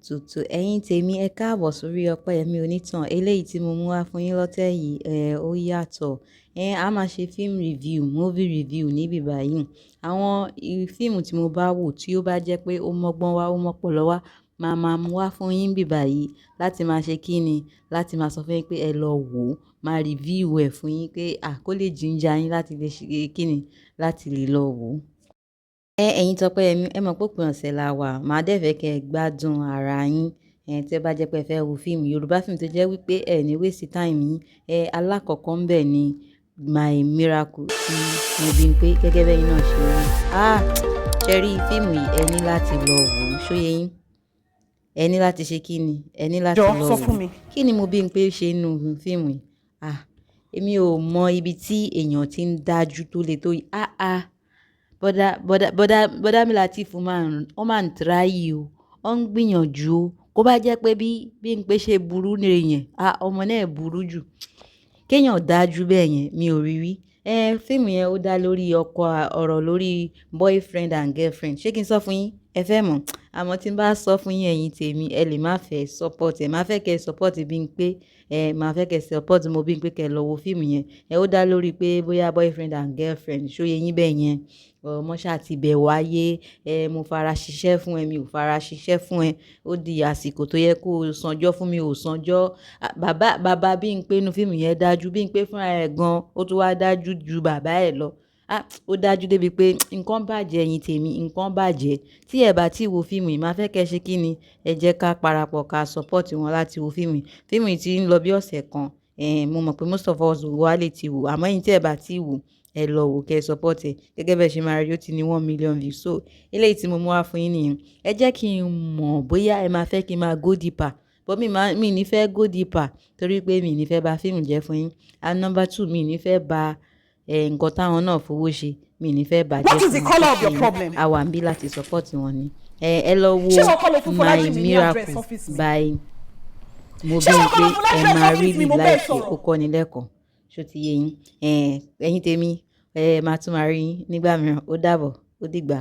Tòótọ́, ẹ̀yin tèmi, ẹ káàbọ̀ sórí Ọpẹ́yẹmí Onítàn. Eléyìí tí mo mú wá fún yín lọ́tẹ̀ yìí, ó yàtọ̀. A máa ṣe film review, movie review níbí báyìí. Àwọn fíìmù tí mo bá wò tí ó bá jẹ́ pé ó mọ́gbọ́n wá, ó mọ́pọlọ wá, màá máa mú wá fún yín níbí báyìí láti máa ṣe kí ni, láti máa sọ fún yín pé ẹ lọ wò ó, máa review ẹ̀ fún yín pé à kó lè ginger yín láti lè ṣe kí ni, láti lè lọ wò ó. Ẹ̀yin t'Ọpẹ́yẹmí, ẹ mọ̀ pé òpin ọ̀sẹ̀ la wà, màá dẹ̀ fẹ́ kí ẹ gbádùn ara yín. Tí ó bá jẹ́ pé ẹ fẹ́ wo fíìmù Yorùbá, fíìmù tó jẹ́ wípé ẹ ní waste time yín. Alákọ̀ọ́kọ́ ń bẹ̀ ni My Miracle tí Mobimpe, gẹ́gẹ́ bí ẹ̀yin náà ṣe rí. Ah! Ṣé rí fíìmù yìí, ẹ ní láti lọ wò ó, ṣó yé yín? Ẹ ní láti ṣe kí ni? Ẹ ní láti Jọ lọ sọ wò fún ó. mi. Kí ni Mobimpe ṣe nínú fíìmù yìí? Ah! Èmi ò mọ ibi tí èèyàn tí ń dájú tó lè tó yìí. Ah ah! Bọ́dá, bọ́dá, bọ́dá, bọ́dá mi Lateef máa ń, wọ́n máa ń try o. Wọ́n ń gbìyànjú o. Kó bá jẹ́ pé bí Bímpé ṣe burú ní èèyàn, ah, ọmọ náà burú jù. Kí èèyàn dájú bẹ́ẹ̀ yẹn, mi ò rí rí. Fíìmù yẹn ó dá lórí ọkọ, ọ̀rọ̀ lórí boyfriend and girlfriend. Ṣé kí n sọ fún yín? Ẹ fẹ́ mọ̀? Àmọ́ tí n bá sọ fún yín, ẹ̀yin tèmi, ẹ lè má fẹ́ support ẹ. Má fẹ́ kí ẹ support Bímpé. Màá fẹ́ kí ẹ support Mobimpe kí ẹ lọ wo fíìmù yẹn. Ó dá lórí pé bóyá boyfriend and girlfriend, ṣó yé yín bẹ́ẹ̀ yẹn? Ọmọ ṣá ti bẹ̀ wáyé. Mo fara ṣiṣẹ́ fún ẹ, mi ò fara ṣiṣẹ́ fún ẹ. Ó di àsìkò tó yẹ kó sanjọ́ fún mi, ò sanjọ́. Bàbá, bàbá Bímpé nínú fíìmù yẹn dájú. Bímpé fúnra ẹ̀ gan, ó tún wá dájú ju bàbá ẹ̀ lọ. Ah! Ó dájú débi pé nǹkan bàjẹ́, ẹ̀yin tèmi, nǹkan bàjẹ́. Tí ẹ bá tí wo fíìmù yìí, màá fẹ́ kí ẹ ṣe kí ni? Ẹ jẹ́ ká parapọ̀ ká support wọn láti wo fíìmù yìí. Fíìmù yìí tí ń lọ bí ọ̀sẹ̀ kan. Mo mọ̀ pé most of us wá lè ti wò. Àmọ́ ẹ̀yin tí ẹ bá tí wò, ẹ lọ wò kí ẹ support ẹ. Gẹ́gẹ́ bí ẹ ṣe máa rí, ó ti ní 1 million views. So eléyìí tí mo mú wá fún yín nìyẹn. Ẹ jẹ́ kí n mọ̀ bóyá ẹ máa fẹ́ kí n máa go deeper. But mi máa, mi ní fẹ́ go deeper torí pé mi ní fẹ́ bà fíìmù jẹ́ fún yín. And number two, mi ní fẹ́ bà, nǹkan táwọn náà fowó ṣe, mi ní fẹ́ bàjẹ́ What is the fún wọn. colour of your problem? A wà níbí láti support wọn ni. Ẹ lọ wo Ṣé wọ́n kọ́ ló fún My Fọlájìmí ní address Miracle ọ́fíìsì mi? by Ṣé wọ́n kọ́ ló Mobimpe. fún Ẹ l'address máa ọ́fíìsì really mi? Mo bẹ́ẹ̀ like ẹ, sọ̀rọ̀. ó kọ́ni lẹ́kọ̀ọ́. Ṣó ti yé yín? Ẹ̀yin tèmi, ẹ máa tún máa rí yín nígbà mìíràn. Ó dàbọ̀, ó dìgbà.